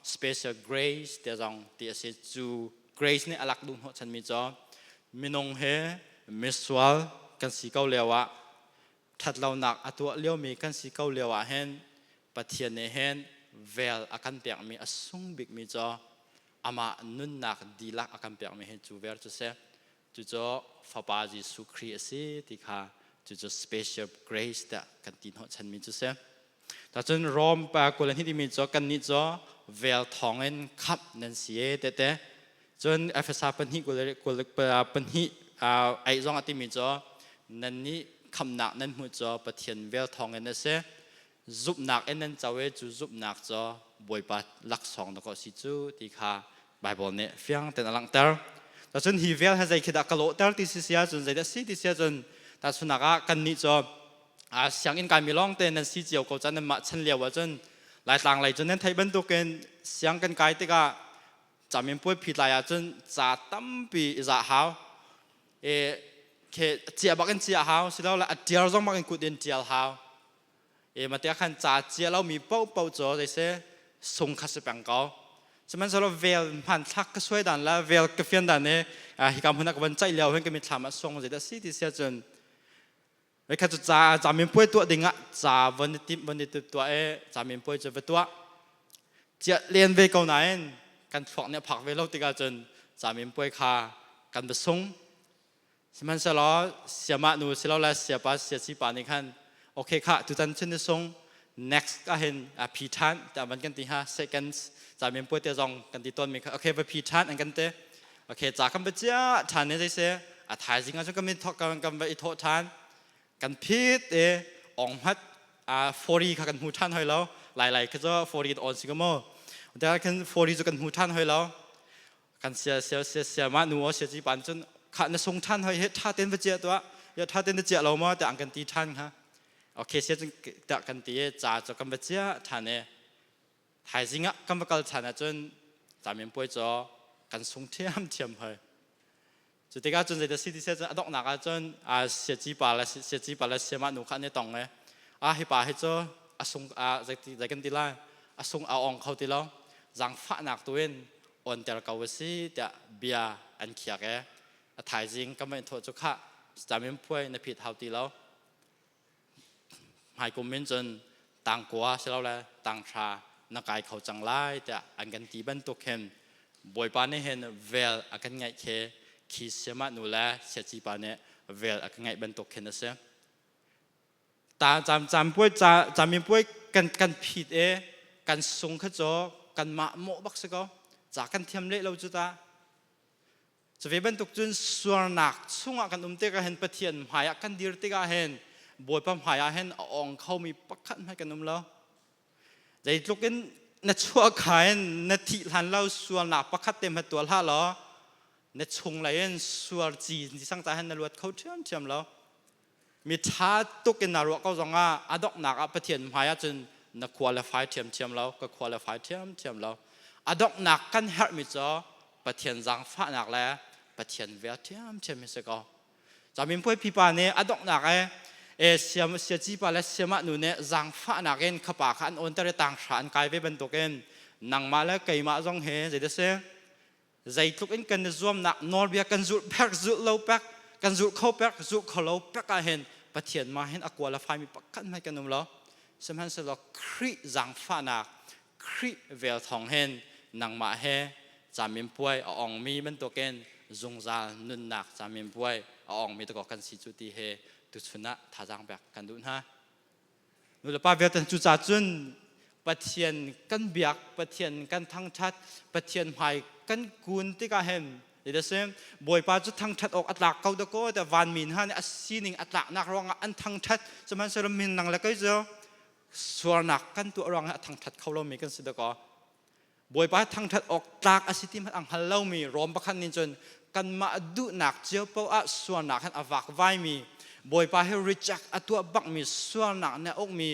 special grace te zong ti a si. Cu grace nih a lak duh hnawhchanmi cu minung he misual kan si ko lio ah, ṭhatlonak a tuah liomi kan si ko lio ah hin Pathian nih hin vel a kan pekmi a sung bikmi cu amah nunnak dihlak a kan pekmi hi cu vel cu si. Cucu Fapa Jesuh Khrih a si ti kha cucu special grace tiah kan ti hnawhchanmi cu si. Tacun Rom pa 22 timi cu kannih cu vel thawngin khamh nan si e tete. Cun Efesa pahnih kul pahnih ei zong a timi cu nannih khamhnak nan hmuh cu Pathian vel thawngin a si. Zumhnak in nan co i cu zumhnak cu Bawipa laksawng dakaw si cu ti kha Bible nih fiang tein a langhter. Cun hi vel he zei khi dah ka lawhter ti si si ahcun, zeidah si ti si ahcun, tahchunhnak ah kannih cu sianginn kaimi lawng te nan si cio ko caan nanmah chan lio ahcun Laitlang lei cu nan theih bantukin siang kan kai tikah caminpuai phit lai ahcun ca tampi i zah hau e khe cia bak in cia hau silole a tial zong bak in kut in tial hau e mate khan ca cia lomi paoh paoh cu zeise sung kha si peng ko. Sihmanhsehlaw vel hmanthlak ka suai dan la vel ka fian dan e hika hmun ah ka van caih lio hin ka mitthlam ah sung zeidah si ti sia cun Voikhat cu ca caminpuai tuah dingah ca von i timh, von i tuah i caminpuai cu va tuah. Ciah len ve ko nain kan thluak nih a phak ve lo tikah cun caminpuai kha kan va sung. Sihmanhsehlaw siamah nu silole siapa siaci pa nih khan okay khah, tutan cun ni sung, next ah hin a phi ṭhan tiah van kan ti ha. Seconds caminpuai te zong kan ti tawnmi kha okay, va phi ṭhan an kan ti. Okay, ca kan va chiah ṭhan ne zeise a thaizing ah cun kan thawk kan va i thawh ṭhan, kan phit e ong hmat a 40 kha kan hmu ṭhan hoi lo. Lai lai kha cu 40 on si ko mu te khan 40 cu kan hmu ṭhan hoi lo. Kan sia sia sia sia ma nu o sia chi pan cun kha na sung ṭhan hoi he, ṭha ten va chia tuah ya, ṭha ten na chia lo ma te ang kan ti ṭhan kha. Okay, sia cun ta kan ti e ca cu kan va chia ṭhan e thaizing ah kan va kal ṭhan ahcun caminpuai cu kan sung ṭhiamṭhiam hoi. Cu tikah cun zeidah si ti seh cun a donghnak ahcun siaci pa le siaci pa le siamah nu kha an i tong i a hi pa hi cu a sung zei zei kan ti lai, a sung a ong kho ti lo, zaangfahnak tu in onter ko a si tiah bia an khiak e a thaizing kan va in thawh cu khah, caminpuai na phit hau ti lo, hmaikum in cun tangkua silole tanghra na kai kho cang lai tiah an kan ti bantuk hin Bawipa nih hin vel a kan ngaih khi khi siamah nu le siaci pa nih vel a ka ngeih bantuk khin a si. Ta cam cam puai ca camin puai kan kan phit e kan sung kha cho kan mah mawh bak si ko. Ca kan thiam leh lo cu ta. Cuve bantuk cun sualnak chungah kan um tikah hin Pathian hmaiah kan dir tikah hin Bawipa hmaiah hin a ong khomi pakhat hmanh kan um lo. Zeitluk in na chuahka in na thih hlan lo sualnak pakhat te hmanh tuah hlah law na chunglei in sual ci sang ca hin na luat kho ṭhiamṭhiam lo. Mi ṭha tuk in naa ruah ko zongah a donghnak ah Pathian hmaiah cun na qualify ṭhiamṭhiam lo, ka qualify ṭhiamṭhiam lo. A donghnak kan herhmi cu Pathian zaangfahnak le Pathian vel ṭhiamṭhiam hi si ko. Caminpuai pipa nih a donghnak e e siam siaci pa le siamah nu nih zaangfahnak in khapa kha an awnter i tanghra an kai ve bantukin nangmah le keimah zong hi zeidah si zeitluk in kan i zuamnak nawlbia kan zulh pek zulh lo pek kan zulh kho pek zulh kho lo pek ah hin Pathian ma hin a qualify mi pakhat hmanh kan um lo sihmanhsehlaw Khrih zaangfahnak Khrih vel thawng hin nangmah he caminpuai a ongmi bantukin zungzal nunnak caminpuai a ongmi dakaw kan si cu ti he tuchun ah thazaang pek kan duh hna. Nulepa vialte cucaah cun Pathian kan biak, Pathian kan thangṭhat, Pathian hmai kan kun tikah hin si Bawipa cu thangṭhat awk a tlak ko dakaw tiah vanmi hna nih a sining a tlaknak ruangah an thangṭhat. Sihmanhsehlaw min nang le kei cu sualnak kan tuah ruangah a thangṭhat kho lomi kan si dakaw. Bawipa thangṭhat awk tlak a si ti hmanh a hngal lomi Rom pakhat nih cun kanmah duhnak cio paoh ah sualnak hin a vakvaimi Bawipa hi reject a tuah bakmi sualnak nih a ukmi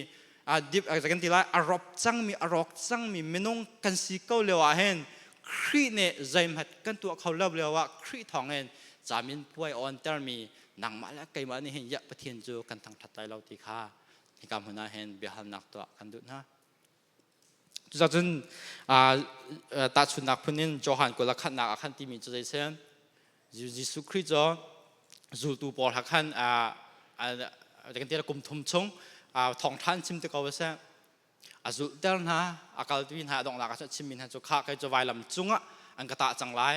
dip kan ti lai a rop cangmi a rawk cangmi minung kan si ko lio ah hin Khrih nih zeihmanh kan tuah kho lo lio ah Khrih thawngin camin puai on termi nangmah le keimah nih hin ya Pathian cu kan thangṭhat lai lo ti kha hika hmun ah hin biahalnak tuah kan duh hna. Cucun tahchunhnak phun in Johan 21 ah khan timi cu zei Jesuh Khrih cu zultu pawl ha khan kan ti kum thum chung thawngṭha an chim te ko a si. A zulhter hna, a kalpi hna, a donghnak ah chimmi hna cu kha kei cu vailam cungah an ka tah cang lai.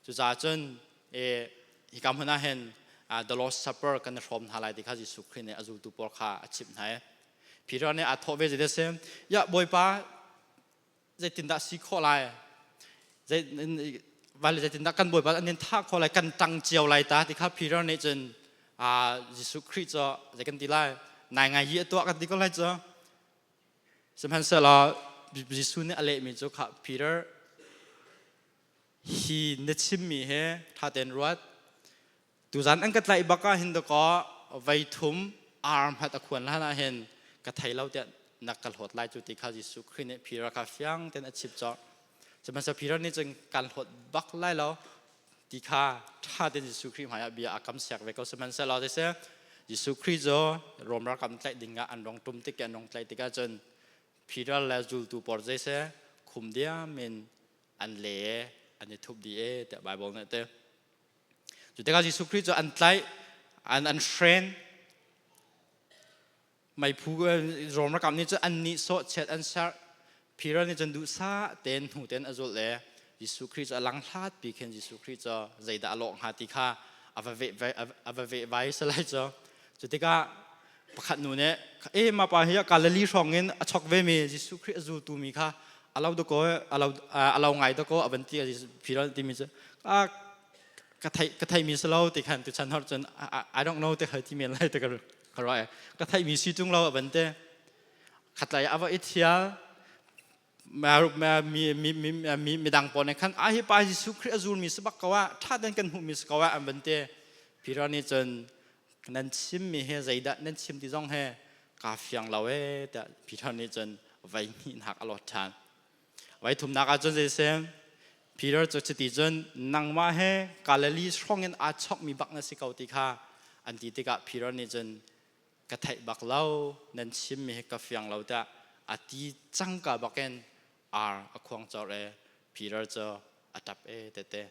Cucaah cun hika hmun ah hin the Lord's Supper kan i hrawm hna lai ti kha Jesuh Khrih nih a zultu pawl kha a chimh hna i Peter nih aa thawh ve zei si ya Bawipa zeitindah si khawh lai zei vale zeitindah kan Bawipa an in thah khawh lai kan tang cio lai ta ti kha Peter nih cun Jesuh Khrih cu zei kan ti lai nai ngai hi a tuah kan ti ko lai cu sihmanhsehlaw Jesuh nih a lehmi cu kha Peter hi na chimmi he ṭha tein ruat Tuzan an ka tlaih bak ah hin dakaw vei thum ar hmat a khuan hlan ah hin ka thei lo tiah na ka hlawt lai cu ti kha Jesuh Khrih nih Peter kha fiang tein a chimh cawk. Sihmanhsehlaw Peter nih cun kan hlawt bak lai lo ti kha ṭha tein Jesuh Khrih hmaiah bia a kam siak ve ko. Sihmanhsehlaw siseh Jesuh Khrih cu Rom ralkap tlaih ding ah an rong ṭum tik i an rong tlaih tikah cun Peter le zultu pawl zeiseh khum diam in an le an i thup dih e tiah Baibal nih a ti. Cu tikah Jesuh Khrih cu an tlaih, an hren. Meiphu Rom ralkap nih cun an nihsawh chiat an serh. Peter nih cun duhsah tein hnu tein a zulh i Jesuh Khrih cu a lang hlat pi khin Jesuh Khrih cu zeidah a lawh hnga ti kha a va veh a va vehvai salai cu. Cu tikah pakhat nu nih e mah pa hi Galilee hrawng in a chok ve mi Jesuh Khrih a zultu mi kha a lo dakaw a lo ngai dakaw a van ti Peter timi cu ka theih ka theihmi si lo ti khan tuchan har cun I don't know te khal ti men lai te ka ruah ka theihmi si tung lo a van te khatlai a va i thial mi mi mi mi midang pawl nih khan a hi pa Jesuh Khrih a zulmi si bak ko ah ṭha den kan hmuhmi si ko ah an van ti Peter nih cun nan chimmi he zeidah nan chim ti zong he kaa fiang lo ee tiah Peter nih cun vai hnihnak a lawt ṭhan Vai thumnak ah cun zeiseh Peter cu cuti cun nangmah he Galilee hrawng in aa chokmi bak na si ko ti kha an ti tikah Peter nih cun ka theih bak lo nan chimmi hi ka fiang lo tiah a ti cangka bakin ar a khuang cawr e Peter cu a ṭap e tete.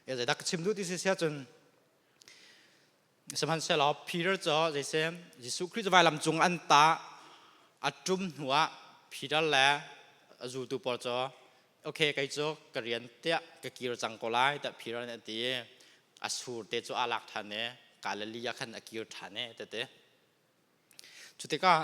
Zeidah ka chim duh ti si siah cun Sihmanhsehlaw Peter cu zeiseh Jesuh Khrih cu vailam cung an tah a ṭum hnuah Peter le a zultu pawl cu okay kei cu ka rian tiah ka kir cang ko lai tiah Peter nih a ti i a sur te cu aa lak ṭhan i Galilee ah khan a kir ṭhan i tete. Cu tikah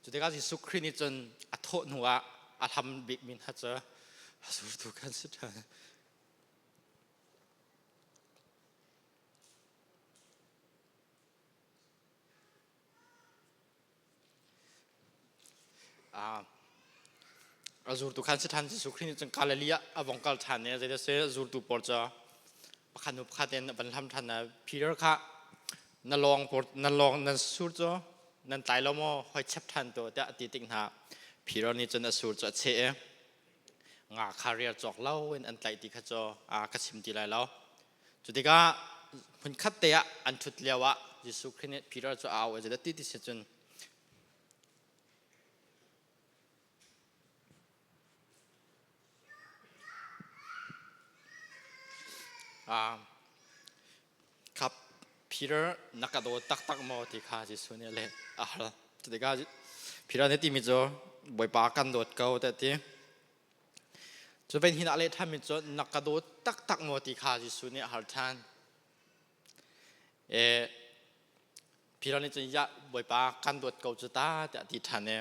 Cu tikah Jesuh Khrih nih cun a thawh hnuah a hlam bikmi hna cu a zultu khan si ṭhan. A zultu khan si ṭhan Jesuh Khrih nih cun Galilee ah a vong kal ṭhan i zeidah si zultu pawl cu pakhat hnu pakhat in van hlam ṭhan. Peter kha na lawng na lawng nan sur cu nan tlai lo maw hoi chep ṭhan tuah tiah a ti tik hna. Peter nih cun a sur cu a cheh i nga kha rial cawk lo in an tlaih ti kha cu ka chim ti lai lo. Cu tikah hmunkhat te ah an ṭhut lio ah Jesuh Khrih nih Peter cu a auh i zeidah ti ti si cun Kha Peter na ka daw taktak maw ti kha Jesuh nih a leh a hal. Cu tikah Peter nih timi cu Bawipa kan dawt ko tiah a ti. Cu ven hin a leh ṭhanmi cu na ka dawt taktak maw ti kha Jesuh nih a hal ṭhan. Peter nih cun ya Bawipa kan dawt ko cu ta tiah a ti ṭhan i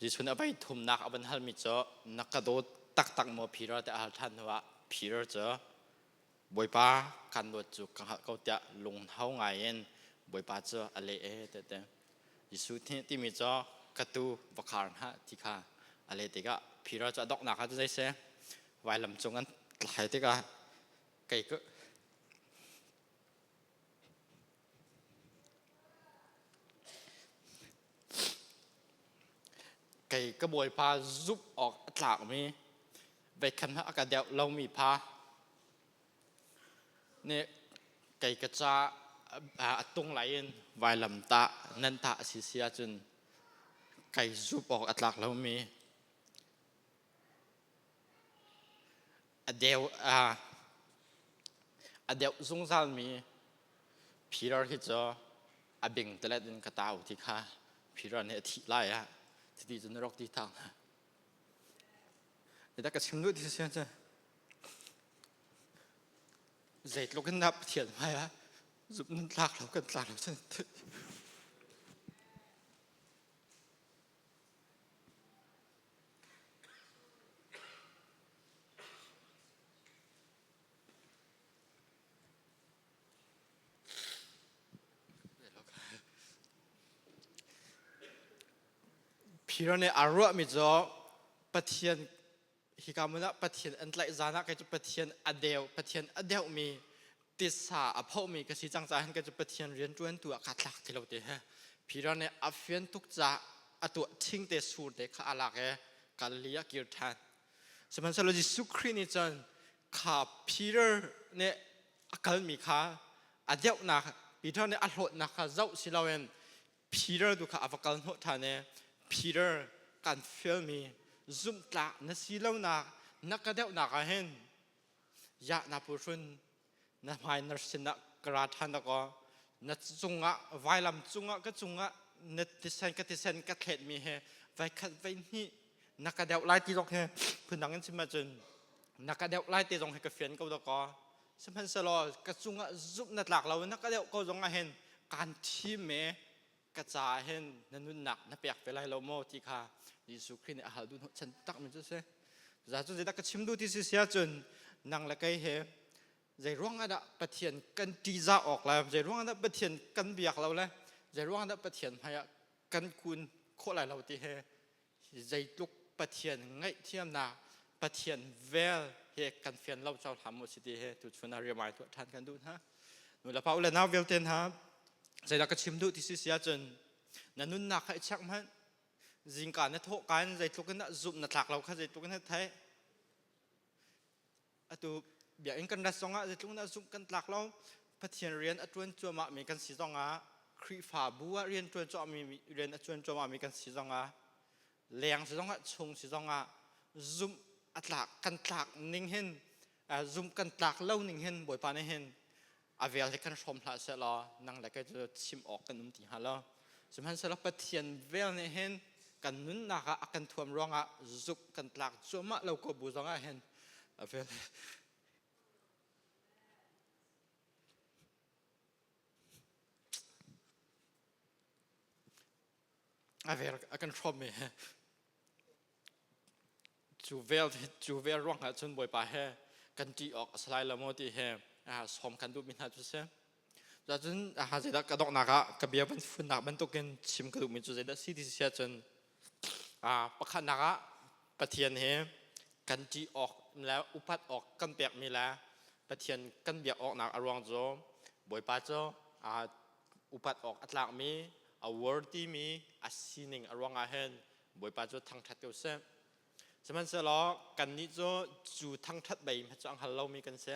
Jesuh nih a voi thumnak a van halmi cu na ka dawt taktak maw Peter tiah a hal ṭhan hnuah Peter cu Bawipa kan dawt cu ka hngalh ko tiah lunghno ngai in Bawipa cu a leh e tiah ti. Jesuh nih timi cu ka tuu va khar hna ti kha a leh tikah Peter cu a donghnak ah cu zei si vailam cung an tlai tikah kei ka Kei ka bawipa zumh awk a tlakmi veikhat hmanh a ka deuh lomi pa nih kei ka ca a tung lai in vailamtah nan tah a si si ahcun kei zumh awk a tlak lomi A deuh zungzalmi Peter hi cu a bing telet in ka tau ti kha Peter nih a thih lai ah cuti cun na rak ti thang hna. Dah ka chim duh ti si cu zeitluk in dah Pathian hmai ah zumh nan tlak lo kan tlak lo cun Peter nih aa ruahmi cu Pathian hika hmun ah Pathian an tlaih zan ah kei cu Pathian a deu Pathian a deuhmi titsa a phohmi ka si cang caah hin kei cu Pathian rianṭuantu ah kaa tlak ti lo ti he Peter nih a fian tuk caah a tuah ṭhing te sur te kha a lak i Galilee ah kir ṭhan. Sihmanhsehlaw Jesuh Khrih nih cun kha Peter nih a kalmi kha a deuhnak Peter nih a hlawtnak kha zoh si loin Peter tu kha a va kal hnawh ṭhan i Peter kan fialmi zumhtlak na si lonak na ka deuhnak ah hin yah na puhrun na hmai na sinah ka ra ṭhan dakaw na cungah vailam cungah ka cungah na thisen ka thisen ka thletmi he voikhat voihnih na ka deuh lai ti zong he phundang in chim ahcun na ka deuh lai ti zong he ka fian ko dakaw sihmanhsehlaw ka cungah zumh na tlak lo na ka deuh ko zong ah hin kaan thim e ka caah hin na nunnak na pek ve lai lo maw ti kha Jesuh Khrih nih a hal duh hnawhchan tak mi cu si. Za cu zeidah ka chim duh ti si si ahcun nang le kei he zei ruang ah dah Pathian kan ṭihzah awk le zei ruang ah dah Pathian kan biak lo le zei ruang ah dah Pathian hmai ah kan kun khawh lai lo ti he zeitluk Pathian ngaihthiamnak Pathian vel he kan fian lo cau hlam mu si ti he tuchun ah riamai tuah ṭhan kan duh hna. Nu le pa u le nau vialte hna zeidah ka chim duh ti si si ahcun na nunnak kha i check hmanh zingka na thawh ka in zeitluk in dah zumh na tlak lo kha zeitluk in na theih atu biakinn kan rat zongah zeitluk in dah zumh kan tlak lo. Pathian rian a ṭuan cuahmahmi kan si zongah Khrihfabu ah rian ṭuan cuahmahmi rian a ṭuan cuahmahmi kan si zongah leng si zongah chung si zongah zumh a tlak kan tlak ning hin zumh kan tlak lo ning hin Bawipa nih hin a vel hi kan hrawm hlah seh law nang le kei cu chim awk kan um ti hnga lo. Sihmanhsehlaw Pathian vel nih hin kan nunnak ah a kan thuam ruangah zumh kan tlak cuahmah lo ko bu zongah hin a vel A vel a kan hrawmmi he cu vel ruangah cun Bawipa he kan ṭih awk a si lai lo maw ti he sawm kan duhmi hna cu si. Cun zeidah ka donghnak ah ka bia van funnak bantukin chim ka duhmi cu zeidah si ti si ahcun pakhatnak ah Pathian he kan ṭih awk le upat awk kan pekmi le Pathian kan biak awknak a ruang cu Bawipa cu upat awk a tlakmi a worthy mi a sining a ruangah hin Bawipa cu thangṭhat ko seh. Sihmanhsehlaw kannih cu cu thangṭhat bei hmanh cu a hngal lomi kan si.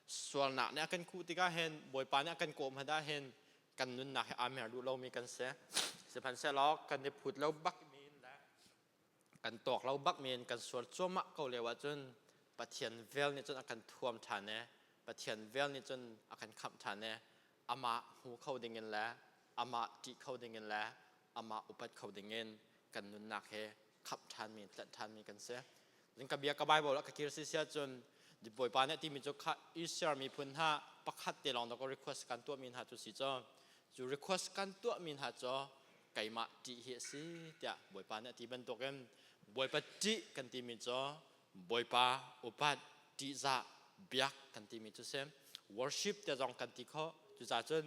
Sualnak nih a kan khuh tikah hin Bawipa nih a kan kawh hmanh ah hin kan nunnak he aa mer duh lomi kan si. Sihmanhsehlaw kan i phut lo bak mi le kan tawk lo bak men kan sual cuahmah ko lio ahcun Pathian vel nih cun a kan thuam ṭhan i Pathian vel nih cun a kan khamh ṭhan i amah hmu kho dingin le amah ṭih kho dingin le amah upat kho dingin kan nunnak he khamh ṭhanmi tlanh ṭhanmi kan si. Cun ka bia ka Bible ah ka kir si si ahcun Bawipa nih a timi cu kha Israel miphun hna pakhat te lawng dawk request kan tuahmi hna cu si cu cu request kan tuahmi hna cu keimah ṭih hi a si tiah Bawipa nih a ti bantukin Bawipa ṭih kan timi cu Bawipa upat ṭihzah biak kan timi cu si worship te zong kan ti khawh. Cucaah cun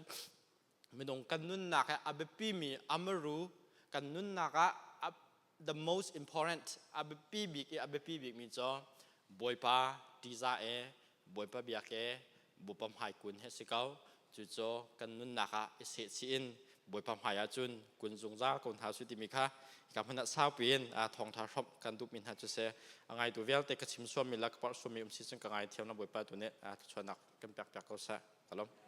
minung kan nunnak ah a biapimi amaru kan nunnak ah the most important a biapi bik i a biapi bikmi cu Bawipa ṭihzah e Bawipa biak e Bawipa hmai kun hi a si ko. Cucu kan nunnak ah i sehchih in Bawipa hmai ah cun kun zungzal ko hna su timi kha ka hmun ah saupi in thawngṭha hrawmh kan duhmi hna cu si. A ngaitu vialte ka chim suammi le ka porh suammi um si cun ka ngaithiam na Bawipa tu nih thluachuahnak kan pek piak ko seh. Ka lawm.